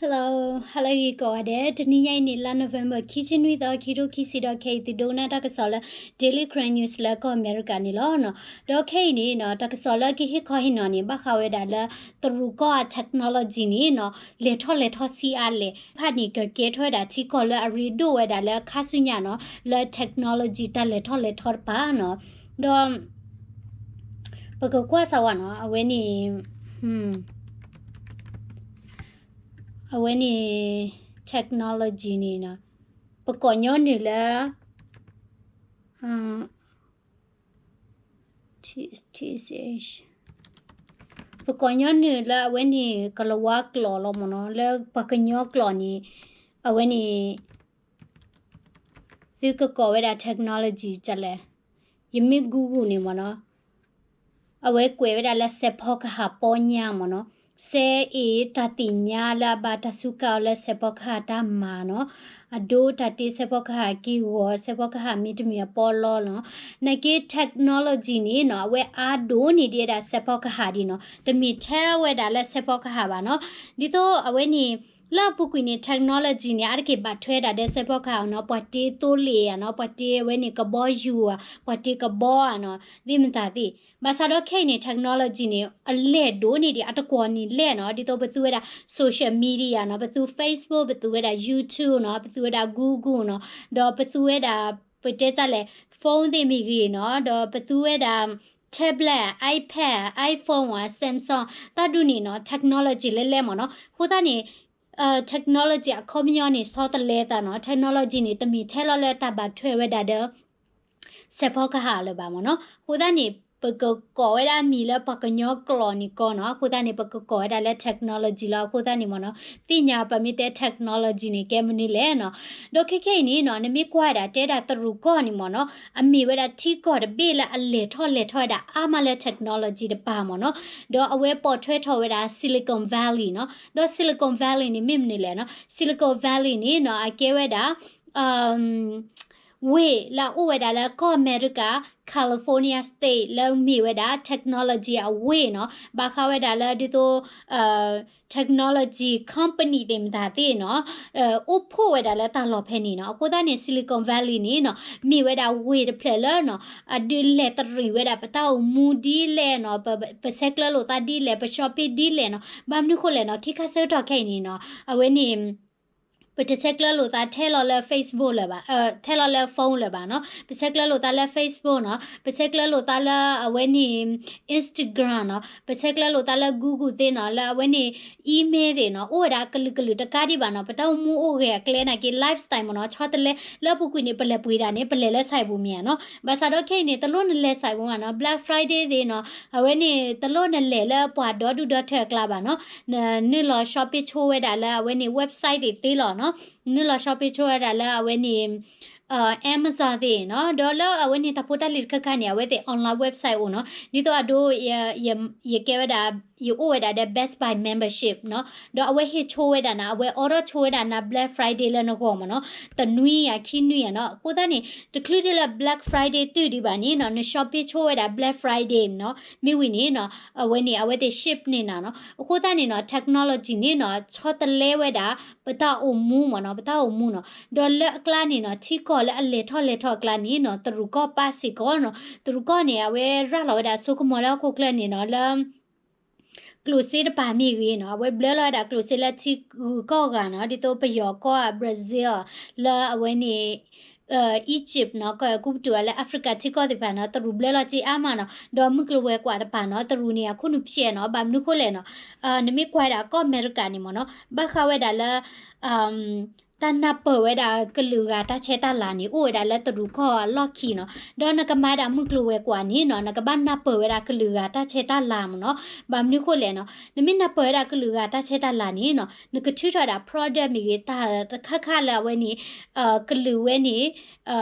Hello, hello ဂ့ၤကိးဂၤဒဲး, တနံၤညါအံၤန့ၣ် လါ November ခံဆံနွံသီ ခံထိခံဆံဒီး ခဲအံၤသုဒိကနၣ်တၢ်ကစီၣ်လၢ Daily Karen News လၢကီၢ်အမဲရကၤန့ၣ်လီၤ. ဒီးခဲအံၤန့ၣ်နီၤ တၢ်ကစီၣ်လၢကဟ့ၣ်ခီဟ့ၣ်နီၤန့ၣ် ဘၣ်ဃးဝဲဒၣ်လၢ တရူးကီၢ်အ technology န့ၣ်နီၤ လဲၤထီၣ်လဲၤထီဆံးအါလဲၣ်, ဖၣ်န့ၣ် ကကဲထီၣ်ဝဲဒၣ်ထံကီၢ်လၢအရ့ဒိၣ်ဝဲဒၣ်လၢခါဆူညါနီၤ လၢ technology တၢ်လဲၤထီၣ်လဲၤထီတပၤနီၤ. ဒီး ပကကွၢ်စးဝါနီၤ အဝဲန့ၣ် အဝဲန့ၣ် technology န့ၣ်နီၤ ပကိးညီနုၢ်လၢ ပကိးညီနုၢ်လၢအဝဲန့ၣ် ကလၤဝါကျိာ်လီၤမ့ၢ်နီၤ, လၢပှၤကညီကျိာ်န့ၣ် အဝဲန့ၣ် သုကကိးဝဲဒၣ် technology ကလဲၣ်, ယမ့ၢ် Google န့ၣ်မ့ၢ်နီၤ အဝဲကွဲးဝဲဒၣ်လၢစဲးဖီကဟၣ်ပီညါမ့ၢ်နီၤ, စဲအ့ၣ်တၢ်သ့ၣ်ညါလၢအဘၣ်တၢ်စူးကါအီၤလၢစဲးဖီကဟၣ်တၢ်မၤနီၤ, အဒိတၢ်တ့စဲးဖီကဟၣ်က့ၢ်ဂီၤ စဲးဖီကဟၣ်မ့တမ့ၢ်အပီလီလီၤ. နာ်က့ technology န့ၣ်နီၤ အဝဲအါဒိၣ်န့ၢ်ဒံးဝဲဒၣ်စဲးဖီကဟၣ်ဒံးနီၤ, တမ့ၢ်ထဲဝဲဒၣ်လၢစဲးဖီကဟၣ်ဘၣ်နီၤ. ဒ်သိးအဝဲန့ၣ် လၢအပူၤကွံာ်န့ၣ် technology န့ၣ် အါတက့ၢ်ဘၣ်ထွဲဒၣ်ဒီးစဲးဖီကဟၣ်နီၤ, ပှၤတ့သိလ့ၣ်ဧါနီၤ, ပှၤတ့အဝဲန့ၣ်ကဘီယူၤဧါ, ပှၤတ့ကဘီဧါနီၤ, သ့ၣ်မသးသ့ၣ်. ဘၣ်ဆၣ်ဒီးခဲအံၤန့ၣ် technology န့ၣ် အလဲၢ်ဒိၣ်န့ၢ်ဒံး အတကွီၢ်န့ၣ်လဲၢ်နီၤ, ဒ်သိးပသူဝဲဒၣ် social media နီၤ, ပသူ Facebook, ပသူဝဲဒၣ် YouTube နီၤ, ပသူဝဲဒၣ် Google နီၤ, ဒီးပသူဝဲဒၣ် ပတဲတၢ်လဲၣ် phone သ့ၣ်မ့ၢ်ဂ့ၤနီၤ, ဒီးပသူဝဲဒၣ် tablet, iPad, iPhone, Samsung တၢ်ဒုးန့ၣ်နီၤ technology လဲၢ်လဲၢ်မ့ၢ်နီၤ. အဃိသတးန့ၣ် technology အခီပညီန့ၣ် ဆီတလဲသးနီၤ, technology န့ၣ် တမ့ၢ်ထဲလီၤလၢတၢ်ဘၣ်ထွဲဝဲဒၣ်ဒီး စဲးဖီကဟၣ်လၢၤဘၣ်မ့ၢ်နီၤ. အဃိသတးန့ၣ် ပကကိးဝဲဒၣ်မံၤလၢပှၤကညီကျိာ်န့ၣ်ကီနီၤ, အဃိသတးန့ၣ် ပကကိးဝဲဒၣ်လၢ technology လီၤ. အဃိသတးန့ၣ်မ့ၢ်နီၤ သ့ၣ်ညါပမ့ၢ်တဲ technology န့ၣ် ကဲမနုၤလဲၣ်နီၤ. ဒီးခဲခဲအံၤန့ၣ်နီၤ နမ့ၢ်ကွၢ်ဝဲဒၣ်တဲဒၣ်တရူးကီၢ်န့ၣ်မ့ၢ်နီၤ အမ့ၢ်ဝဲဒၣ်ထံကီၢ်တဘ့ၣ်လၢအလဲၤထီၣ်လဲၤထီဝဲဒၣ်အါမးလၢ technology တပၤမ့ၢ်နီၤ. ဒီးအဝဲပိာ်ထွဲထီၣ်ဝဲဒၣ် Silicon Valley နီၤ. ဒီး Silicon Valley န့ၣ် မ့ၢ်မနုၤလဲၣ်နီၤ. Silicon Valley န့ၣ်နီၤ အကဲဝဲဒၣ် ဝ့ၢ်လၢအအိၣ်ဝဲဒၣ်လၢကီၢ်အမဲရကၤ California State လၢမ့ၢ်ဝဲဒၣ် technology အဝ့ၢ်နီၤ, ဘၣ်ဃးဝဲဒၣ်လၢဒ်သိး technology company သ့ၣ်မတၤသ့ၣ်နီၤ, အိၣ်ဖှိၣ်ဝဲဒၣ်လၢတၢ်လီၢ်ဖဲန့ၣ်နီၤ. အဃိသတးန့ၣ် Silicon Valley န့ၣ်နီၤ မ့ၢ်ဝဲဒၣ်ဝ့ၢ်တဖျၢၣ်လၢနီၤ အဒုးလဲၤတရံးဝဲဒၣ်ပတၢ်အိၣ်မူဒ်လဲၣ်နီၤ, ပဆဲးကျၢလိာ်သးဒ်လဲၣ်, ပ shopping ဒ်လဲၣ်နီၤ. ဘၣ်မနုၤဃိလဲၣ်နီၤ, ခံခါဆၢကတီၢ်ခဲအံၤန့ၣ်နီၤ အဝဲန့ၣ် ပတဆဲးကျၢလိာ်သးထဲလီၤလၢ Facebook လၢၤဘၣ်, ထဲလီၤလၢ phone လၢၤဘၣ်နီၤ. ပဆဲးကျၢလိာ်သးလၢ Facebook နီၤ, ပဆဲးကျၢလိာ်သးလၢအဝဲန့ၣ် Instagram နီၤ, ပဆဲးကျၢလိာ်သးလၢ Google သ့ၣ်နီၤ, လၢအဝဲန့ၣ် email သ့ၣ်နီၤ, အိၣ်ဝဲဒၣ်ကလုာ်ကလုာ်တကးဒံးဘၣ်နီၤ. ပတၢ်အိၣ်မူအိၣ်ဂဲၤအကျဲနာ်က့ lifestyle မ့ၢ်နီၤ, ဆီတလဲလၢအပူၤကွံာ်န့ၣ် ပလဲၤပှ့ၤဒၣ်န့ၣ် ပလဲၤလၢ ဆိုင်ပူၤမ့ၢ်ဧါနီၤ. ဘၣ်ဆၣ်ဒီးခဲအံၤန့ၣ် တလိၣ်နလဲၤ ဆိုင်ပူၤမ့ၢ်နီၤ, Black Friday သ့ၣ်နီၤ, အဝဲန့ၣ် တလိၣ်နလဲၤလၢပှၤဒီဒူၣ်ဒီထၢအကျါဘၣ်နီၤ. နနုာ်လီၤ shopping ဆိဝဲဒၣ်လၢအဝဲန့ၣ် website သ့ၣ်သ့လီၤနီၤ. နနုာ်လီၤ shopping ဆိဝဲဒၣ်လၢအဝဲန့ၣ် Amazon သ့ၣ်နီၤ, ဒီးလၢအဝဲန့ၣ်တၢ်ဖိတၢ်လံၤတခါခါန့ၣ် အဝဲသ့ၣ် online website အိၣ်နီၤ. ဒ်သိးအဒိ ယကဲဝဲဒၣ် ယအိၣ်ဝဲဒၣ်ဒီး Best Buy membership နီၤ, ဒီးအဝဲဟ့ၣ်ဆိဝဲဒၣ်နၤ, အဝဲ order ဆိဝဲဒၣ်နၤ Black Friday လၢနဂီၢ်မ့ၢ်နီၤ, တနွံဧါ ခံနွံဧါနီၤ. အဃိသတးန့ၣ် တချုးဒ်လၢ Black Friday တုၤဒံးဘၣ်န့ၣ်နီၤ, န shopping ဆိဝဲဒၣ် Black Friday နီၤ, မ့ၢ်ဝံၤန့ၣ်နီၤ အဝဲန့ၣ် အဝဲသ့ၣ် ship န့ၢ်နၤနီၤ. အဃိသတးန့ၣ်နီၤ technology န့ၣ်နီၤ ဆီတလဲဝဲဒၣ် ပတၢ်အိၣ်မူမ့ၢ်နီၤ, ပတၢ်အိၣ်မူနီၤ. ဒီးလၢအကျါန့ၣ်နီၤ ထံကီၢ်လၢအလဲၤထီၣ်လဲၤထီအကျါန့ၣ်နီၤ တရူးကီၢ်ပၣ်စ့ၢ်ကီးနီၤ. တရူးကီၢ်န့ၣ် အဝဲရၤလီၤဝဲဒၣ်အစိကမီၤလၢဟီၣ်ခိၣ်ချၢန့ၣ်နီၤ လၢ ကျိၣ်စ့တပၤမ့ၢ်ဂ့ၤနီၤ, အဝဲဘျၢလီၤဝဲဒၣ်ကျိၣ်စ့လၢထံဂုၤကီၢ်ဂၤနီၤ, ဒ်သိးပယီၤကီၢ် Brazil လၢအဝဲန့ၣ် Egypt နီၤ, ကူပတူးလၢ Africa ထံကီၢ်သ့ၣ်တဖၣ်နီၤ, တရူးဘျၢလီၤက့ၤအါမးနီၤ. ဒီးမုၢ်ကျိၤဝဲၤကွာ်တပၤနီၤ, တရူးန့ၣ် အခိၣ်နူာ်ဖျဲးနီၤ. ဘၣ်မနုၤဃိလဲၣ်နီၤ, နမ့ၢ်ကွၢ်ဝဲဒၣ်ကီၢ်အမဲရကၤန့ၣ်မ့ၢ်နီၤ, ဘၣ်ဃးဝဲဒၣ်လၢ တၢ်နၢ်ပၢၢ်ဝဲဒၣ်ကလုာ်ဂၤတၢ်ဆဲးတၢ်လၤန့ၣ် အိၣ်ဝဲဒၣ်လၢတရူးကီၢ်အလီၢ်ခံနီၤ. ဒီးနကမၤဒၣ်မုၢ်ကျိၤဝဲၤကွာ်န့ၣ်နီၤ, နကဘၣ်နၢ်ပၢၢ်ဝဲဒၣ်ကလုာ်ဂၤတၢ်ဆဲးတၢ်လၤမ့ၢ်နီၤ. ဘၣ်မနုၤဃိလဲၣ်နီၤ, နမ့ၢ်နၢ်ပၢၢ်ဝဲဒၣ်ကလုာ်ဂၤတၢ်ဆဲးတၢ်လၤန့ၣ်နီၤ, နကထုးထီၣ်ဝဲဒၣ် product မ့ၢ်ဂ့ၤ တၢ်တခါခါလၢအဝဲန့ၣ် ကလုာ်ဝဲန့ၣ်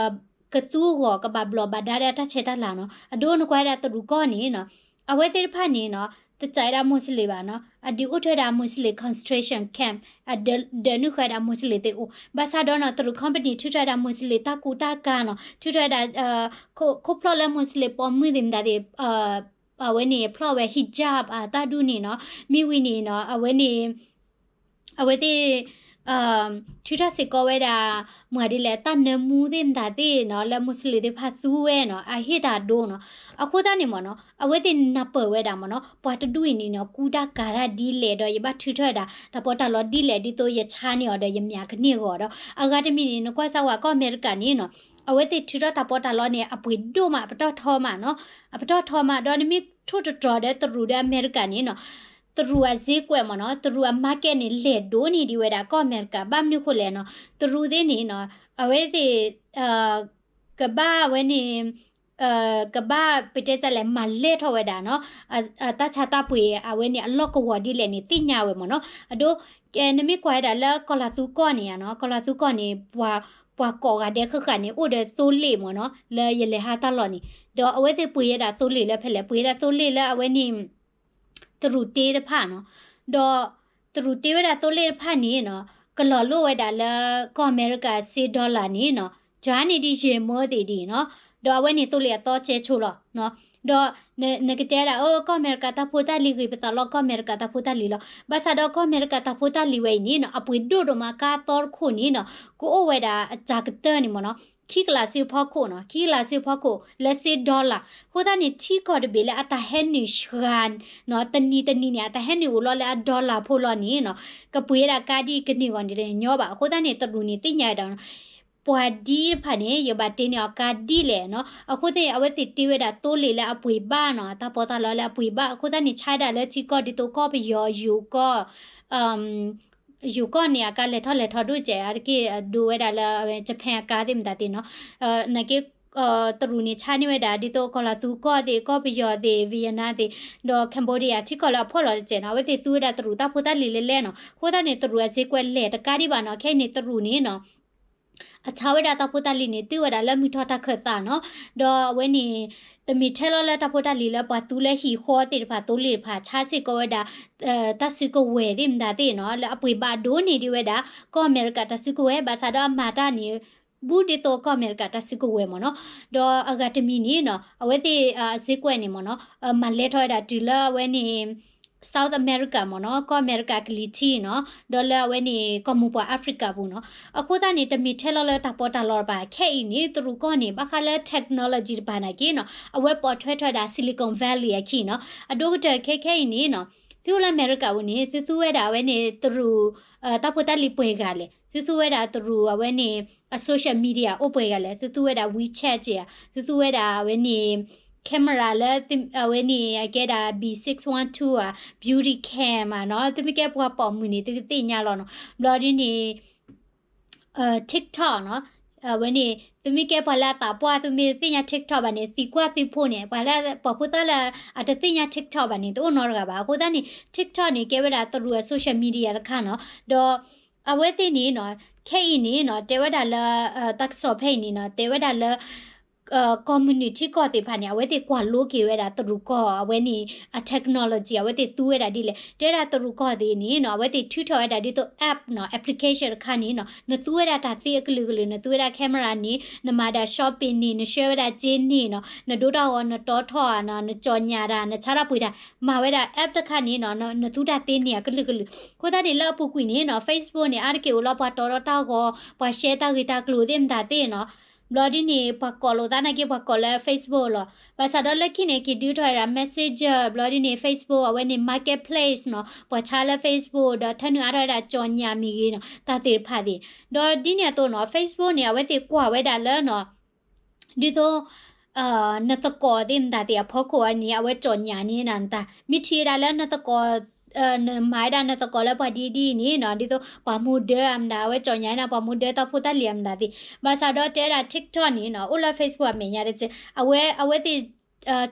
ကသူအဂီၢ် ကဘၣ်ဘျီးဘၣ်ဒါဒီးတၢ်ဆဲးတၢ်လၤနီၤ. အဒိနကွၢ်ဝဲဒၣ်တရူးကီၢ်န့ၣ်နီၤ, အဝဲသ့ၣ်တဖၣ်န့ၣ်နီၤ တစဲးဒၣ် Muslim ဘၣ်နီၤ, အဒုးအိၣ်ထီၣ်ဝဲဒၣ် Muslim concentration camp, အဒုးနုာ်ဃီဝဲဒၣ် Muslim သ့ၣ်အိၣ်. ဘၣ်ဆၣ်ဒီးနီၤ တရူး company ထုးထီၣ်ဝဲဒၣ် Muslim တၢ်ကူတၢ်ကၤနီၤ, ထုးထီၣ်ဝဲဒၣ် ခိၣ်ဖျီၣ်လၢ Muslim ပိာ်မုၣ်သ့ၣ်မတၤသ့ၣ် အဝဲန့ၣ် ဖျီၣ်ဝဲ hijab အတၢ်ဒူၣ်န့ၣ်နီၤ, မ့ၢ်ဝံၤန့ၣ်နီၤ အဝဲန့ၣ် အဝဲသ့ၣ် ထုးထီၣ်စ့ၢ်ကီးဝဲဒၣ် မၤဒ်လဲၣ် တၢ်နၢမူသ့ၣ်မတၤသ့ၣ်နီၤ လၢမူစလ့ၣ်သ့ၣ်တဖၣ်သူဝဲနီၤ အဟ့ၣ်တၢ်ဒိနီၤ. အဃိသတးန့ၣ်မ့ၢ်နီၤ အဝဲသ့ၣ်နၢ်ပၢၢ်ဝဲဒၣ်မ့ၢ်နီၤ ပှၤတဒူၣ်အံၤန့ၣ်နီၤ ကူတၢ်ကၤတၢ်ဒ်လဲၣ်ဒီး ယဘၣ်ထုးထီၣ်ဝဲဒၣ် တၢ်ပီးတၢ်လီဒ်လဲၣ် ဒ်သိးယဆါန့ၢ်အီၤဒီးယမၠးကန့ၢ်အဂီၢ်ဒီး အဂၤတမံၤန့ၣ် နကွၢ်စၢ်ဝဲကီၢ်အမဲရကၤန့ၣ်နီၤ အဝဲသ့ၣ်ထုးထီၣ်တၢ်ပီးတၢ်လီန့ၣ် အပှ့ၤဒိၣ်မး အပတီၢ်ထီမးနီၤ အပတီၢ်ထီမး ဒီးနမ့ၢ်ထိၣ်တတြီၤဒီးတရူးဒီးအမဲရကၤန့ၣ်နီၤ တရူးအဈေးကွက်မ့ၢ်နီၤ တရူးအ market န့ၣ် လဲၢ်ဒိၣ်န့ၢ်ဒံးဝဲဒၣ်ကီၢ်အမဲရကၤ ဘၣ်မနုၤဃိလဲၣ်နီၤ တရူးသ့ၣ်န့ၣ်နီၤ အဝဲသ့ၣ် ကဘၣ်ဝဲန့ၣ် ကဘၣ်ပတဲတၢ်လဲၣ် မၤလဲၢ်ထီၣ်ဝဲဒၣ်နီၤ တၢ်ဆါတၢ်ပှ့ၤအဝဲန့ၣ် အလီၢ်ကဝီၤဒ်လဲၣ်န့ၣ် သ့ၣ်ညါဝဲမ့ၢ်နီၤ အဒိ နမ့ၢ်ကွၢ်ဝဲဒၣ်လၢကီၢ်လၤသူကီၢ်န့ၣ်နီၤ ကီၢ်လၤသူကီၢ်န့ၣ် ပှၤကိးဂၤဒဲးဃၣ်ဃၣ်န့ၣ် အိၣ်ဒီးသိလ့ၣ်မ့ၢ်နီၤ လၢယလဲၤဟးတၢ်လီၢ်န့ၣ် ဒီးအဝဲသ့ၣ်ပှ့ၤဝဲဒၣ်သိလ့ၣ်လၢဖဲလဲၣ် ပှ့ၤဝဲဒၣ်သိလ့ၣ်လၢအဝဲန့ၣ် တရူးတ့တဖၣ်နီၤ ဒီးတရူးတ့ဝဲဒၣ်သိလ့ၣ်တဖၣ်န့ၣ်နီၤ ကလီၤလိၣ်ဝဲဒၣ်လၢကီၢ်အမဲရကၤစ့ dollar န့ၣ်နီၤ ကန့ၣ်ဒ်ယဲၢ်မၢသ့ၣ်ဒ်နီၤ ဒီးအဝဲန့ၣ်သိလ့ၣ်အသီကဲဆိလီၤ ဒီးနကတဲဒၣ် အိၣ် ကီၢ်အမဲရကၤတၢ်ဖိတၢ်လံၤဂ့ၤ ပသးလီကီၢ်အမဲရကၤတၢ်ဖိတၢ်လံၤလီၤ ဘၣ်ဆၣ်ဒီးကီၢ်အမဲရကၤတၢ်ဖိတၢ်လံၤဝဲအံၤန့ၣ်နီၤ အပှ့ၤဒိၣ်ဒိၣ်မး ကါသီတခိၣ်န့ၣ်နီၤ ကအိၣ်ဝဲဒၣ်အစှၤကတၢၢ်န့ၣ်မ့ၢ်နီၤ ခံကလးဆူဖီခိၣ်နီၤ ခံကလးဆူဖီခိၣ် လၢစ့ dollar အဃိသတးန့ၣ် ထံကီၢ်တဘ့ၣ်လၢအတၢ်ဟဲနုာ်ဆှၤ တနံၤတနံၤန့ၣ် အတၢ်ဟဲနုာ်အိၣ်လီၤလၢအ dollar ဖိလီၤန့ၣ်နီၤ ကပှ့ၤဝဲဒၣ်ကါဒ်ကန့ၢ်ဂီၤန့ၣ်တညီဘၣ် အဃိသတးန့ၣ် တရူးန့ၣ်သ့ၣ်ညါဝဲဒၣ် ပှၤဒ်တဖၣ်န့ၣ် ယဘၣ်တ့န့ၢ်အီၤကါဒ်လဲၣ်နီၤ အဃိသတးန့ၣ် အဝဲသ့ၣ်တ့ဝဲဒၣ်သိလ့ၣ်လၢအပှ့ၤဘၣ်နီၤ တၢ်ပီးတၢ်လီလၢအပှ့ၤဘၣ် အဃိသတးန့ၣ် ဆါဒၣ်လၢထံကီၢ်ဒ်သိးကီၢ်ပယီၤ ယိၤကီၢ် ယိၤကီၢ်န့ၣ် အကါလဲၤထီၣ်လဲၤထီဒိၣ်စဲး အါတက့ၢ်ဒိဝဲဒၣ်လၢ Japan အကါသ့ၣ်မတၤသ့ၣ်နီၤ နာ်က့ တရူးန့ၣ်ဆါန့ၢ်ဝဲဒၣ် ဒ်သိးကီၢ်လၤသူကီၢ်သ့ၣ် ကီၢ်ပယီၤသ့ၣ် Vietnam သ့ၣ် ဒီး Cambodia ထံကီၢ်လၢအဖှီၣ်လီၤတစဲးနီၤ အဝဲသ့ၣ်သူဝဲဒၣ်တရူးတၢ်ဖိတၢ်လံၤလဲၤလဲၤနီၤ အဃိသတးန့ၣ် တရူးအဈေးကွက်လဲၤတကါဒံးဘၣ်နီၤ ခဲအံၤန့ၣ်တရူးန့ၣ်နီၤ အဆါဝဲဒၣ်တၢ်ဖိတၢ်လံၤန့ၣ် တုၤဝဲဒၣ်လၢမုၢ်ထီၣ်တၢ်ခၢၣ်သးနီၤ ဒီးအဝဲန့ၣ် တမ့ၢ်ထဲလီၤလၢတၢ်ဖိတၢ်လံၤလၢပှၤသူလၢဟံၣ်ဃီသ့ၣ်တဖၣ်သိလ့ၣ်တဖၣ် ဆါစ့ၢ်ကီးဝဲဒၣ် တၢ်စုကဝဲၤသ့ၣ်မတၤသ့ၣ်နီၤ လၢအပှ့ၤဘၣ်ဒိၣ်န့ၢ်ဒံးဝဲဒၣ် ကီၢ်အမဲရကၤတၢ်စုကဝဲၤ ဘၣ်ဆၣ်ဒီးအမၤတၢ်န့ၣ် ဘူးဒ်သိးကီၢ်အမဲရကၤတၢ်စုကဝဲၤမ့ၢ်နီၤ ဒီးအဂၤတမံၤန့ၣ်နီၤ အဝဲသ့ၣ် အဈေးကွက်န့ၣ်မ့ၢ်နီၤ မၤလဲၤထီၣ်ဝဲဒၣ်တုၤလၢအဝဲန့ၣ် South America မ့ၢ်နီၤ ကီၢ်အမဲရကၤကလံၤထံးနီၤ ဒီးလၢအဝဲန့ၣ် ကီၢ်မိၢ်ပှၢ် Africa ပူၤနီၤ အဃိသတးန့ၣ် တမ့ၢ်ထဲလီၤလၢတၢ်ပီးတၢ်လီတပၤ ခဲအံၤန့ၣ် တရူးကီၢ်န့ၣ် ဘၣ်ဃးလၢ technology တပၤနာ်က့နီၤ အဝဲပိာ်ထွဲထီၣ်ဝဲဒၣ် Silicon Valley အခံနီၤ အဒိကတၢၢ်ခဲခဲအံၤန့ၣ်နီၤ သုအိၣ်လၢအမဲရကၤပူၤန့ၣ် သုသူဝဲဒၣ်အဝဲန့ၣ် တရူး တၢ်ဖိတၢ်လံၤပှဲၤဂၤလဲၣ် သုသူဝဲဒၣ်တရူးအဝဲန့ၣ် အ social media အိၣ်ပှဲၤဂၤလဲၣ် သုသူဝဲဒၣ် WeChat က့ဧါ သုသူဝဲဒၣ်အဝဲန့ၣ် camera လၢ အဝဲန့ၣ် အကဲဒၣ် B six one two ဧါ Beauty Cam ဧါနီၤ သုမ့ၢ်ကဲပှၤပိာ်မုၣ်န့ၣ် သုကသ့ၣ်ညါလီၤနီၤ ဘျီဒ်န့ၣ် TikTok နီၤ အဝဲန့ၣ် သုမ့ၢ်ကဲပှၤလၢအသးပှၢ် သုမ့ၢ်တသ့ၣ်ညါ TikTok ဘၣ်န့ၣ် သံကွၢ်သုဖိန့ၣ် ပှၤလၢပှၤဖိသၣ်လၢအတသ့ၣ်ညါ TikTok ဘၣ်န့ၣ် တအိၣ်နီတဂၤဘၣ် အဃိသတးန့ၣ် TikTok န့ၣ် ကဲဝဲဒၣ်တရူးအ social media တခါနီၤ ဒီး အဝဲသ့ၣ်န့ၣ်နီၤ ခဲအံၤန့ၣ်နီၤ တဲဝဲဒၣ်လၢ တၢ်ကစီၣ်ဖဲအံၤန့ၣ်နီၤ တဲဝဲဒၣ်လၢ ကီၢ်မုၢ်နုာ်ထံကီၢ်သ့ၣ်တဖၣ်န့ၣ် အဝဲသ့ၣ်ကွၢ်လိက့ၤဝဲဒၣ်တရူးကီၢ် အဝဲန့ၣ် အ technology အဝဲသ့ၣ်သူဝဲဒၣ်ဒ်လဲၣ် တဲဒၣ်တရူးကီၢ်သ့ၣ်န့ၣ်နီၤ အဝဲသ့ၣ်ထုးထီၣ်ဝဲဒၣ်ဒ်သိး app နီၤ application တခါန့ၣ်နီၤ နသူဝဲဒၣ်တၢ်သ့အကလုာ်ကလုာ် နသူဝဲဒၣ် camera န့ၣ် နမၤဒၣ် shopping န့ၣ် နဆှၢဝဲဒၣ်စ့န့ၣ်နီၤ နဒိတၢ်ဂီၤ နတီထီၣ်ဧါနီၤ နကၠီၣ်ညၣ်တၢ် နဆါတၢ်ပှ့ၤတၢ် မၤဝဲဒၣ် app တခါန့ၣ်နီၤ နသူတၢ်သ့န့ၣ်အကလုာ်ကလုာ် အဃိသတးန့ၣ် လၢအပူၤကွံာ်န့ၣ်နီၤ Facebook န့ၣ် အါတက့ၢ်အိၣ်လီၤပှၤတီထီၣ်တၢ်ဂီၤ ပှၤ share တၢ်ဂ့ၢ်တၢ်ကျိၤသ့ၣ်မတၤသ့ၣ်နီၤ ဘျီဒ်န့ၣ် ပှၤကိးလိာ်သးနာ်က့ ပှၤကိးလၢ Facebook လီၤ. ဘၣ်ဆၣ်ဒီးလၢခံန့ၣ် က့ၤဒုးထီၣ်ဝဲဒၣ် Messenger ဘျီဒ်န့ၣ် Facebook အဝဲန့ၣ် Marketplace နီၤ ပှၤဆါလၢ Facebook ဒီးထၢနုာ်အါထီၣ်ဝဲဒၣ်ကၠီၣ်ညၣ်မ့ၢ်ဂ့ၤနီၤ တၢ်သ့ၣ်တဖၣ်သ့ၣ် ဒီးဒ်န့ၣ်အသိးနီၤ Facebook န့ၣ် အဝဲသ့ၣ်ကွၢ်ဝဲဒၣ်လၢနီၤ ဒ်သိး နသကိးသ့ၣ်မတၤသ့ၣ်အဖီခိၣ်အံၤန့ၣ် အဝဲကၠီၣ်ညၣ်န့ၢ်နၤနတၢ် မ့ၢ်ထံၣ်ဝဲဒၣ်လၢနသကိး နမၤဝဲဒၣ်နသကိးလၢပှၤဒ်ဒ်န့ၣ်နီၤ ဒ်သိးပှၤမူဒါအမတၤ အဝဲကၠီၣ်ညၣ်န့ၢ်နၤ ပှၤမူဒါတၢ်ဖိတၢ်လံၤအမတၤသ့ၣ် ဘၣ်ဆၣ်ဒီးတဲဝဲဒၣ် TikTok န့ၣ်နီၤ အိၣ်လၢ Facebook အမဲာ်ညါတက့ၢ် အဝဲ အဝဲသ့ၣ်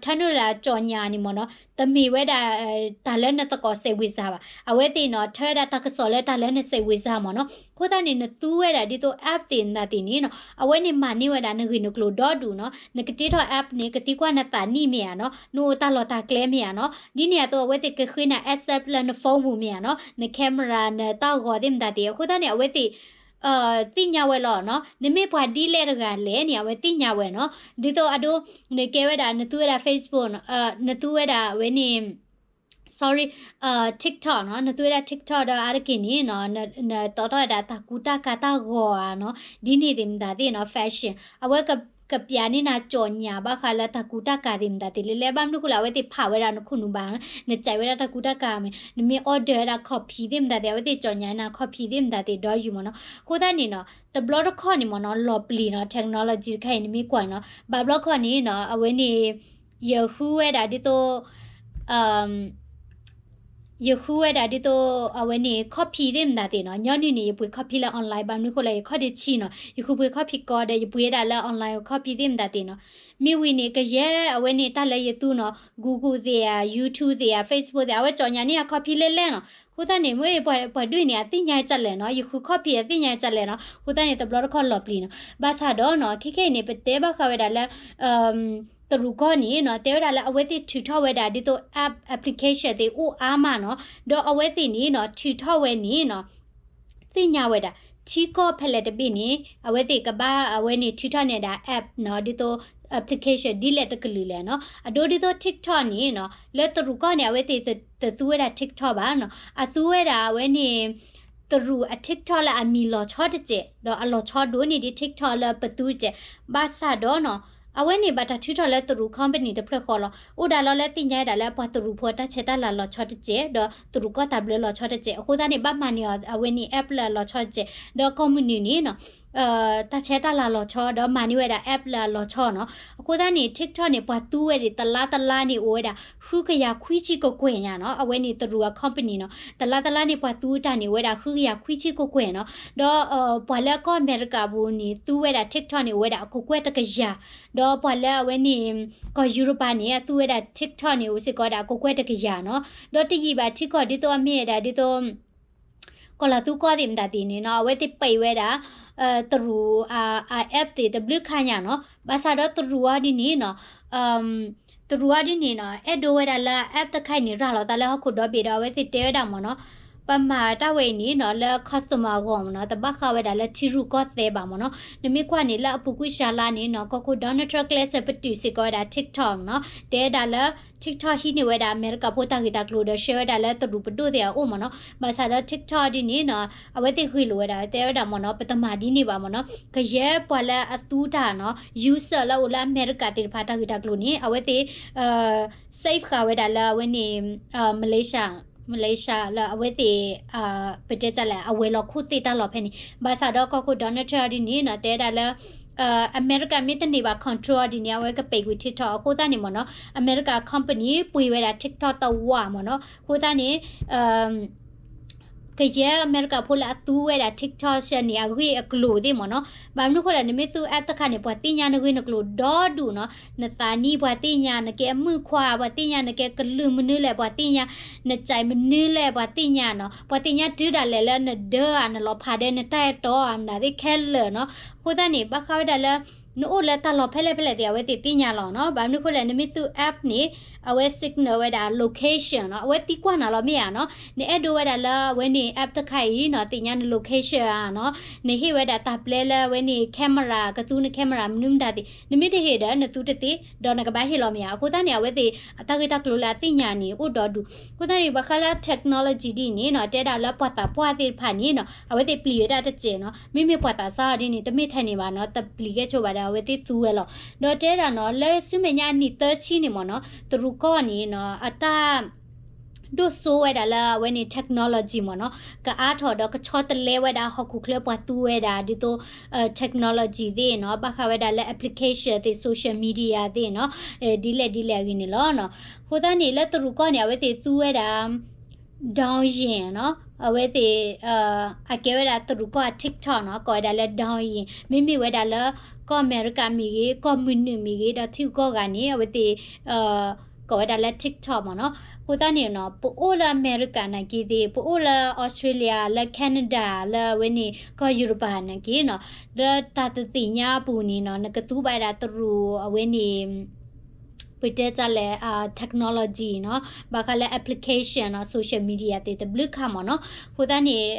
ထၢနုာ်လၢကၠီၣ်ညၣ်န့ၣ်မ့ၢ်နီၤ တမ့ၢ်ဝဲဒၣ် တၢ်လၢနသကိးစဲးဝ့ၤစၢ်ဘၣ် အဝဲသ့ၣ်နီၤ ထၢဝဲဒၣ်တၢ်ကစီၣ်လၢတၢ်လၢနစဲးဝ့ၤစၢ်မ့ၢ်နီၤ အဃိသတးန့ၣ် နသူဝဲဒၣ်ဒ်သိး app သ့ၣ်မတၤသ့ၣ်န့ၣ်နီၤ အဝဲန့ၣ်မၤန့ၢ်ဝဲဒၣ်နဂ့ၢ်နကျိၤဒီဒူၣ်နီၤ နကတ့ထီၣ် app န့ၣ် ကသံကွၢ်နသးနံၣ်မ့ၢ်ဧါနီၤ နအိၣ်တၢ်လီၢ်တၢ်ကျဲမ့ၢ်ဧါနီၤ ဒ်န့ၣ်အသိး အဝဲသ့ၣ်ကဃ့နၤ access လၢန phone ပူၤမ့ၢ်ဧါနီၤ န camera နတၢ်ဂီၤသ့ၣ်မတၤသ့ၣ် အဃိသတးန့ၣ် အဝဲသ့ၣ် သ့ၣ်ညါဝဲလီၤနီၤ နမ့ၢ်ပှၤဒ်လဲၣ်တဂၤလဲၣ်န့ၣ် အဝဲသ့ၣ်ညါဝဲနီၤ ဒ်သိးအဒိ နကဲဝဲဒၣ် နသူဝဲဒၣ် Facebook နသူဝဲဒၣ်အဝဲန့ၣ် sorry, TikTok နီၤ, နသူဝဲဒၣ် TikTok ဒီးအါတက့ၢ်န့ၣ်နီၤ, နတီထီၣ်ဝဲဒၣ်တၢ်ကူတၢ်ကၤတၢ်ဂီၤဧါနီၤ, ဒ်န့ၣ်သ့ၣ်မတၤသ့ၣ်နီၤ, fashion အဝဲက ကပျးန့ၢ်နၤ ကြော်ငြာ ဘၣ်ဃးလၢတၢ်ကူတၢ်ကၤသ့ၣ်မတၤသ့ၣ်လဲၣ်လဲၣ်, ဘၣ်မနုၤဃိလဲၣ် အဝဲသ့ၣ်ဖးဝဲဒၣ်နခိၣ်နူာ်ဘၣ်, နကြိုက်ဝဲဒၣ်တၢ်ကူတၢ်ကၤမ့ၢ် နမ့ၢ် order ဝဲဒၣ် copy သ့ၣ်မတၤသ့ၣ် အဝဲသ့ၣ် ကြော်ငြာ နၤ copy သ့ၣ်မတၤသ့ၣ်ဒီးယုာ်မ့ၢ်နီၤ. အဃိသတးန့ၣ်နီၤ တဘျီတခီၣ်န့ၣ်မ့ၢ်နီၤ လီၤပျံၤနီၤ technology တခါအံၤ နမ့ၢ်ကွၢ်နီၤ, ဘၣ်ဘျီခီၣ်န့ၣ်နီၤ အဝဲန့ၣ် ယဃုဝဲဒၣ်ဒ်သိး ယဃုဝဲဒၣ်ဒ်သိး အဝဲန့ၣ် copy သ့ၣ်မတၤသ့ၣ်နီၤ, ညီနုၢ်န့ၣ် ယပှ့ၤ copy လၢ online ဘၣ်မနုၤဃိလဲၣ် ယခီၣ်ဒ့ဆံးနီၤ, ယဃုပှ့ၤ copy ကီဒီး ယပှ့ၤဝဲဒၣ်လၢ online copy သ့ၣ်မတၤသ့ၣ်နီၤ, မ့ၢ်ဝံၤန့ၣ် ကယဲၢ်အဝဲန့ၣ် တၢ်လၢယသူနီၤ Google သ့ၣ်ဧါ YouTube သ့ၣ်ဧါ Facebook သ့ၣ်ဧါ အဝဲ ကြော်ငြာ န့ၢ်ယၤ copy လဲၣ်လဲၣ်နီၤ. အဃိသတးန့ၣ် မ့ၢ်ပှၤဒ်အံၤန့ၣ် အသ့ၣ်ညါကလဲာ်နီၤ, ယဃု copy အသ့ၣ်ညါကလဲာ်နီၤ. အဃိသတးန့ၣ် တဘျီတခီၣ်လီၤပျံၤနီၤ. ဘၣ်ဆၣ်ဒီးနီၤ ခဲခဲအံၤန့ၣ် ပတဲဘၣ်ဃးဝဲဒၣ်လၢ တရူးကီၢ်န့ၣ်နီၤ တဲဝဲဒၣ်လၢအဝဲသ့ၣ်ထုးထီၣ်ဝဲဒၣ်ဒ်သိး app application သ့ၣ်အိၣ်အါမးနီၤ, ဒီးအဝဲသ့ၣ်န့ၣ်နီၤ ထုးထီၣ်ဝဲန့ၣ်နီၤ သ့ၣ်ညါဝဲဒၣ် ထံကီၢ်ဖဲလဲၣ်တဘ့ၣ်န့ၣ် အဝဲသ့ၣ်ကဘၣ်အဝဲန့ၣ်ထုးထီၣ်န့ၢ်ဒၣ် app နီၤ ဒ်သိး application ဒ်လဲၣ်တကလုာ်လဲၣ်နီၤ. အဒိဒ်သိး TikTok န့ၣ်နီၤ လၢတရူးကီၢ်န့ၣ် အဝဲသ့ၣ်တသူဝဲဒၣ် TikTok ဘၣ်နီၤ, အသူဝဲဒၣ်အဝဲန့ၣ် တရူးအ TikTok လၢအမံၤလီၤဆီတစဲး ဒီးအလီၤဆီဒိၣ်န့ၢ်ဒံး TikTok လၢပသူတစဲး, ဘၣ်ဆၣ်ဒီးနီၤ အဝဲန့ၣ်ဘၣ်တၢ်ထုးထီၣ်လၢတရူး company တဖျၢၣ်ဃီလီၤ. အိၣ်ဒၣ်လီၤလၢသ့ၣ်ညါဝဲဒၣ်လၢပှၤတရူးဖိတၢ်ဆဲးတၢ်လၤလီၤဆီတစဲး ဒီးတရူးကီၢ်တၢ်ဘျၢလီၤဆီတစဲး, အဃိသတးန့ၣ် ဘၣ်မၤန့ၢ်အီၤအဝဲန့ၣ် app လၢအလီၤဆီတစဲး ဒီး company န့ၣ်နီၤ တၢ်ဆဲးတၢ်လၤလီၤဆီ ဒီးမၤန့ၢ်ဝဲဒၣ် app လၢအလီၤဆီနီၤ. အဃိသတးန့ၣ် TikTok န့ၣ် ပှၤသူဝဲဒၣ်တလါတလါန့ၣ်အိၣ်ဝဲဒၣ် ဃုကယၤခွံဆံကကွဲၢ်ညါနီၤ, အဝဲန့ၣ်တရူးအ company နီၤ, တလါတလါန့ၣ် ပှၤသူတၢ်န့ၣ် အိၣ်ဝဲဒၣ်ဃုကယၤခွံဆံကကွဲၢ်နီၤ, ဒီးပှၤလၢကီၢ်အမဲရကၤပူၤန့ၣ် သူဝဲဒၣ် TikTok န့ၣ် အိၣ်ဝဲဒၣ်အကကွဲၢ်တကယၤ, ဒီးပှၤလၢအဝဲန့ၣ် ကီၢ်ယူရပၤန့ၣ် အသူဝဲဒၣ် TikTok န့ၣ် အိၣ်စ့ၢ်ကီးဝဲဒၣ်အကကွဲၢ်တကယၤနီၤ, ဒီးတယံာ်ဘၣ်ထံကီၢ်ဒ်သိးအမ့ၢ်ဝဲဒၣ်ဒ်သိး ကီၢ်လၤသူကီၢ်သ့ၣ်မတၤသ့ၣ်န့ၣ်နီၤ, အဝဲသ့ၣ်ပိတ်ဝဲဒၣ် တရူး အ app သ့ၣ်တဘျုးခါညါနီၤ, ဘၣ်ဆၣ်ဒီးတရူးအီၤဒ်န့ၣ်နီၤ, တရူးအီၤဒ်န့ၣ်နီၤ အဲၣ်ဒိးဝဲဒၣ်လၢ app တခါအံၤန့ၣ် ရၤလီၤသးလၢဟီၣ်ခိၣ်ဒီဘ့ၣ်ဒီး အဝဲသ့ၣ်တဲဝဲဒၣ်မ့ၢ်နီၤ, ပမၤတၢ်ဝဲအံၤန့ၣ်နီၤ လၢ customer အဂီၢ်မ့ၢ်နီၤ, တဘၣ်ဃးဝဲဒၣ်လၢထံရူၢ်ကီၢ်သဲးဘၣ်မ့ၢ်နီၤ. နမ့ၢ်ကွၢ်န့ၣ်လၢအပူၤကွံာ်စှၤလါန့ၣ်နီၤ ကီၢ်ခိၣ် Donald Trump ကျဲးစၢးပတုာ်စ့ၢ်ကီးဝဲဒၣ် TikTok နီၤ, တဲဒၣ်လၢ TikTok ဟံးန့ၢ်ဝဲဒၣ်အမဲရကၤဖိတၢ်ဂ့ၢ်တၢ်ကျိၤဒီး ဆှၢဝဲဒၣ်လၢတရူးပဒိၣ်သ့ၣ်အအိၣ်မ့ၢ်နီၤ, ဘၣ်ဆၣ်ဒီး TikTok ဒ်န့ၣ်နီၤ အဝဲသ့ၣ်ဂ့ၢ်လိာ်ဝဲဒၣ် တဲဝဲဒၣ်မ့ၢ်နီၤ ပတမၤဒ်န့ၣ်ဘၣ်မ့ၢ်နီၤ, ကယဲၢ်ပှၤလၢအသူတၢ်နီၤ user လၢအိၣ်လၢအမဲရကၤသ့ၣ်တဖၣ်တၢ်ဂ့ၢ်တၢ်ကျိၤန့ၣ် အဝဲသ့ၣ် save ဃာ်ဝဲဒၣ်လၢအဝဲန့ၣ် Malaysia, Malaysia လၢအဝဲသ့ၣ် ပတဲတၢ်လဲၣ် အဝဲၤလီၤခိၣ်သ့ၣ်တၢ်လီၢ်ဖဲန့ၣ်, ဘၣ်ဆၣ်ဒီးကီၢ်ခိၣ် Donald Trump ဒ်န့ၣ်နီၤ တဲဒၣ်လၢ အမဲရကၤမ့ၢ်တန့ၢ်ဘၣ် control ဒ်န့ၣ် အဝဲကပိတ်ကွံာ် TikTok အဃိသတးန့ၣ်မ့ၢ်နီၤ အမဲရကၤ company ပှ့ၤဝဲဒၣ် TikTok တဝၢ်မ့ၢ်နီၤ, အဃိသတးန့ၣ် ကယဲၢ်အမဲရကၤဖိလၢအသူဝဲဒၣ် TikTok ဆဲန့ၣ် အဂ့ၢ်အကျိၤသ့ၣ်မ့ၢ်နီၤ, ဘၣ်မနုၤအဃိလဲၣ် နမ့ၢ်သူ app တခါန့ၣ် ပှၤသ့ၣ်ညါနဂ့ၢ်နကျိၤဒီဒူၣ်နီၤ, နသးနံၣ်ပှၤသ့ၣ်ညါ, နကဲအမုၣ်ခွါပှၤသ့ၣ်ညါ, နကဲကလုာ်မနုၤလဲၣ်ပှၤသ့ၣ်ညါ, နကဲမနုၤလဲၣ်ပှၤသ့ၣ်ညါနီၤ, ပှၤသ့ၣ်ညါတုၤဒၣ်လဲာ်လၢနဒၢဧါ နလီၤဖးဒီးနတၢ်အဲၣ်တီဧါ မနုၤသ့ၣ်ခဲလၢာ်နီၤ, အဃိသတးန့ၣ် ဘၣ်ဃးဝဲဒၣ်လၢ နအိၣ်လၢတၢ်လီၢ်ဖဲလဲၣ်ဖဲလဲၣ်သ့ၣ် အဝဲသ့ၣ်သ့ၣ်ညါလီၤနီၤ, ဘၣ်မနုၤအဃိလဲၣ် နမ့ၢ်သူ app န့ၣ် အဝဲ signal ဝဲဒၣ် location နီၤ, အဝဲသံကွၢ်နၤလီၤမ့ၢ်ဧါနီၤ, နအဲၣ်ဒိးဝဲဒၣ်လၢအဝဲန့ၣ် app တခါအံၤနီၤ သ့ၣ်ညါန location ဧါနီၤ, နဟ့ၣ်ဝဲဒၣ်တၢ်ပျဲလၢအဝဲန့ၣ် camera ကသူန camera မနုၤမတၤသ့ၣ် နမ့ၢ်တဟ့ၣ်ဒီး နသူတသ့ ဒီးနကဘၣ်ဟ့ၣ်လီၤမ့ၢ်ဧါ, အဃိသတးန့ၣ် အဝဲသ့ၣ်အတၢ်ဂ့ၢ်တၢ်ကျိၤလၢအသ့ၣ်ညါန့ၣ် အိၣ်ဒီဒူၣ်, အဃိသတးန့ၣ် ဘၣ်ဃးလၢ technology ဒ်န့ၣ်နီၤ တဲဒၣ်လၢပှၤသးပှၢ်သ့ၣ်တဖၣ်န့ၣ်နီၤ အဝဲသ့ၣ်ပျံၤဝဲဒၣ်တစဲးနီၤ, မ့မ့ၢ်ပှၤသးစၢ်အီၤဒ်န့ၣ် တမ့ၢ်ထဲန့ၣ်ဘၣ်နီၤ တပျံၤကဲဆိဘၣ်ဒီး အဝဲသ့ၣ်သူဝဲလီၤ, ဒီးတဲဒၣ်နီၤ လၢဆူမဲာ်ညါအနံၣ်သၢဆံန့ၣ်မ့ၢ်နီၤ တရူးကီၢ်န့ၣ်နီၤ အတၢ် ဒိၣ်စိဝဲဒၣ်လၢအဝဲန့ၣ် technology မ့ၢ်နီၤ, ကအါထီၣ်ဒီးကဆီတလဲဝဲဒၣ်ဟီၣ်ခိၣ်ချၢပှၤသူဝဲဒၣ် ဒ်သိး technology သ့ၣ်နီၤ, ဘၣ်ဃးဝဲဒၣ်လၢ application သ့ၣ် social media သ့ၣ်နီၤ, ဒ်လဲၣ်ဒ်လဲၣ်အဂ့ၢ်န့ၣ်လီၤနီၤ. အဃိသတးန့ၣ် လၢတရူးကီၢ်န့ၣ် အဝဲသ့ၣ်သူဝဲဒၣ် Douyin နီၤ, အဝဲသ့ၣ် အကဲဝဲဒၣ်တရူးကီၢ်အ TikTok နီၤ, ကိးဝဲဒၣ်လၢ Douyin, မ့မ့ၢ်ဝဲဒၣ်လၢ ကီၢ်အမဲရကၤမ့ၢ်ဂ့ၤ, ကီၢ်မုၢ်နုာ်မ့ၢ်ဂ့ၤ, ဒီးထံဂုၤကီၢ်ဂၤန့ၣ် အဝဲသ့ၣ် ကိးဝဲဒၣ်လၢ TikTok မ့ၢ်နီၤ. အဃိသတးန့ၣ်နီၤ ပအိၣ်လၢအမဲရကၤနာ်က့သ့ၣ်, ပအိၣ်လၢ Australia, လၢ Canada, လၢအဝဲန့ၣ် ကီၢ်ယူရပၤနာ်က့နီၤ, လၢတၢ်တသ့ၣ်ညါအပူၤန့ၣ်နီၤ နကသူဘၣ်ဝဲဒၣ်တရူးအဝဲန့ၣ် ပတဲတၢ်လဲၣ် technology နီၤ, ဘၣ်ဃးလၢ application နီၤ, social media သ့ၣ်တဘျုးခါမ့ၢ်နီၤ. အဃိသတးန့ၣ်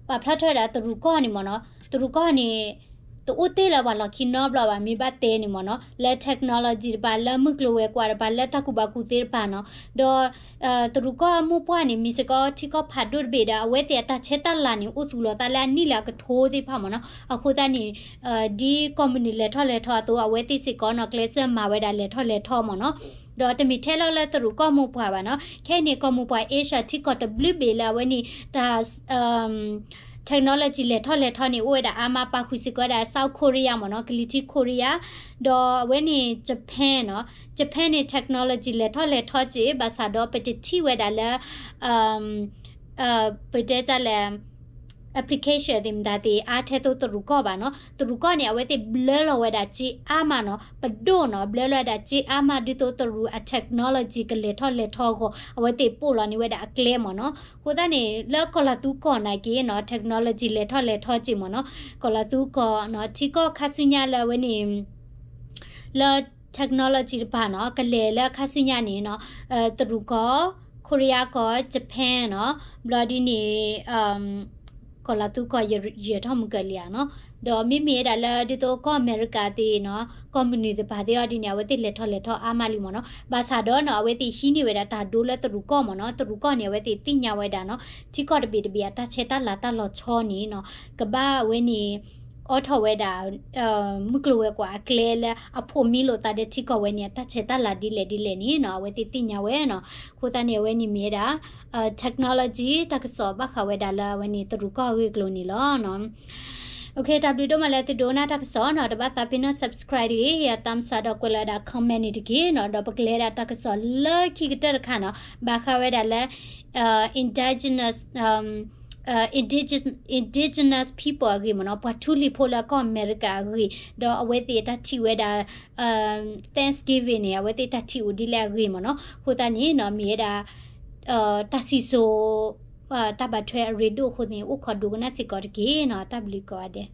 ပာ်ဖျါထီၣ်ဝဲဒၣ်တရူးကီၢ်န့ၣ်မ့ၢ်နီၤ, တရူးကီၢ်န့ၣ် တအိၣ်တ့ၢ်လၢပှၤလီၢ်ခံနီတဘျီဘၣ် မ့ၢ်ဘၣ်တဲန့ၣ်မ့ၢ်နီၤ, လၢ technology တပၤ လၢမုၢ်ကျိၤဝဲၤကွာ်တပၤ လၢတၢ်ကူၣ်ဘၣ်ကူၣ်သ့တပၤနီၤ, ဒီး တရူးကီၢ်မိၢ်ပှၢ်န့ၣ် မ့ၢ်စ့ၢ်ကီးထံကီၢ်ဖးဒိၣ်တဘ့ၣ်ဒီး အဝဲသ့ၣ်အတၢ်ဆဲးတၢ်လၤန့ၣ် အိၣ်သူၣ်လီၤသးလၢအနံၣ်လၢအကထိသ့ၣ်တဖၣ်မ့ၢ်နီၤ, အဃိသတးန့ၣ် ဒ်ကိးမုၢ်နံၤလဲၤထီၣ်လဲၤထီအသိး အဝဲသ့ၣ်စ့ၢ်ကီးနီၤ ကျဲးစၢးမၤဝဲဒၣ်လဲၤထီၣ်လဲၤထီမ့ၢ်နီၤ, ဒီးတမ့ၢ်ထဲလီၤလၢတရူးကီၢ်မိၢ်ပှၢ်ဘၣ်နီၤ, ခဲအံၤန့ၣ် ကီၢ်မိၢ်ပှၢ် Asia ထံကီၢ်တဘျုးဘ့ၣ်လၢအဝဲန့ၣ် တၢ် technology လဲၤထီၣ်လဲၤထီန့ၣ် အိၣ်ဝဲဒၣ်အါမး ပာ်ဃုာ်စ့ၢ်ကီးဝဲဒၣ် South Korea မ့ၢ်နီၤ, ကလံၤထံး Korea, ဒီးအဝဲန့ၣ် Japan နီၤ, Japan န့ၣ် technology လဲၤထီၣ်လဲၤထီစ့ၢ် ဘၣ်ဆၣ်ဒီးပတထံၣ်ဝဲဒၣ်လၢ ပတဲတၢ်လဲၣ် application သ့ၣ်မတၤသ့ၣ် အါထဲသိးတရူးကီၢ်ဘၣ်နီၤ, တရူးကီၢ်န့ၣ် အဝဲသ့ၣ်ဘျၢလီၤဝဲဒၣ်စ့အါမးနီၤ, ပဒိၣ်နီၤ ဘျၢလီၤဝဲဒၣ်စ့အါမး ဒ်သိးတရူးအ technology ကလဲၤထီၣ်လဲၤထီအဂီၢ် အဝဲသ့ၣ်ပိာ်လီၤန့ၢ်ဝဲဒၣ်အကျဲမ့ၢ်နီၤ, အဃိသတးန့ၣ် လၢကီၢ်လၤသူကီၢ်နာ်က့နီၤ technology လဲၤထီၣ်လဲၤထီစ့ၢ်မ့ၢ်နီၤ, ကီၢ်လၤသူကီၢ်နီၤ ထံကီၢ်ခါဆူညါလၢအဝဲန့ၣ် လၢ technology တပၤနီၤ ကလဲၤလၢခါဆူညါန့ၣ်နီၤ, တရူးကီၢ် Korea ကီၢ် Japan နီၤ, ဘျီဒ်န့ၣ် ကီၢ်လၤသူကီၢ်ယဲၢ်ထီၣ်မုၢ်ကလံၤဧါနီၤ, ဒီးမ့မ့ၢ်ဝဲဒၣ်လၢဒ်သိးကီၢ်အမဲရကၤသ့ၣ်နီၤ ကီၢ်မနုၤသ့ၣ်တဖၣ်သ့ၣ်အီၤဒ်န့ၣ် အဝဲသ့ၣ်လဲၤထီၣ်လဲၤထီအါမးလံမ့ၢ်နီၤ, ဘၣ်ဆၣ်ဒီးနီၤ အဝဲသ့ၣ်ဟံးန့ၢ်ဝဲဒၣ်တၢ်ဒိလၢတရူးကီၢ်မ့ၢ်နီၤ, တရူးကီၢ်န့ၣ် အဝဲသ့ၣ်သ့ၣ်ညါဝဲဒၣ်နီၤ ထံကီၢ်တဘ့ၣ်တဘ့ၣ်အတၢ်ဆဲးတၢ်လၤတၢ်လီၤဆီန့ၣ်နီၤ ကဘၣ်အဝဲန့ၣ် အိးထီၣ်ဝဲဒၣ် မုၢ်ကျိၤဝဲၤကွာ်အကျဲလၢအဖိးမံလိာ်သးဒီးထံကီၢ်ဝဲန့ၣ် အတၢ်ဆဲးတၢ်လၤဒ်လဲၣ်ဒ်လဲၣ်န့ၣ်နီၤ အဝဲသ့ၣ်သ့ၣ်ညါဝဲနီၤ, အဃိသတးန့ၣ် အဝဲန့ၣ်မ့ၢ်ဝဲဒၣ် technology တၢ်ကစီၣ်ဘၣ်ဃးဝဲဒၣ်လၢအဝဲန့ၣ်တရူးကီၢ်အဂ့ၢ်အကျိၤန့ၣ်လီၤ. တၢ်ဘျုးဒိၣ်မးလၢသုဒိကနၣ်တၢ်ကစီၣ်နီၤ, တဘၣ်သးပ့ၤနီၣ် subscribe တဂ့ၤ, ယ thumbs up ဒီးကွဲးလီၤဝဲဒၣ် comment န့ၣ်တက့ၢ်နီၤ, ဒီးပကလဲၤဝဲဒၣ်တၢ်ကစီၣ်လၢခံကတၢၢ်တခါနီၤ, ဘၣ်ဃးဝဲဒၣ်လၢ indigenous indigenous people အဂ့ၢ်မ့ၢ်နီၤ, ပှၤထူလံၤဖိလၢကီၢ်အမဲရကၤအဂ့ၢ်, ဒီးအဝဲသ့ၣ်တၢ်ထံၣ်ဝဲဒၣ် Thanksgiving န့ၣ် အဝဲသ့ၣ်တၢ်ထံၣ်အိၣ်ဒ်လဲၣ်အဂ့ၢ်မ့ၢ်နီၤ, အဃိသတးန့ၣ်နီၤ မ့ၢ်ဝဲဒၣ် တၢ်စံၣ်စိၤ တၢ်ဘၣ်ထွဲအရ့ဒိၣ်အဃိန့ၣ် အိၣ်ခိးဒိကနၣ်စ့ၢ်ကီးတက့ၢ်နီၤ, တၢ်ဘျုးကိးဂၤဒဲး.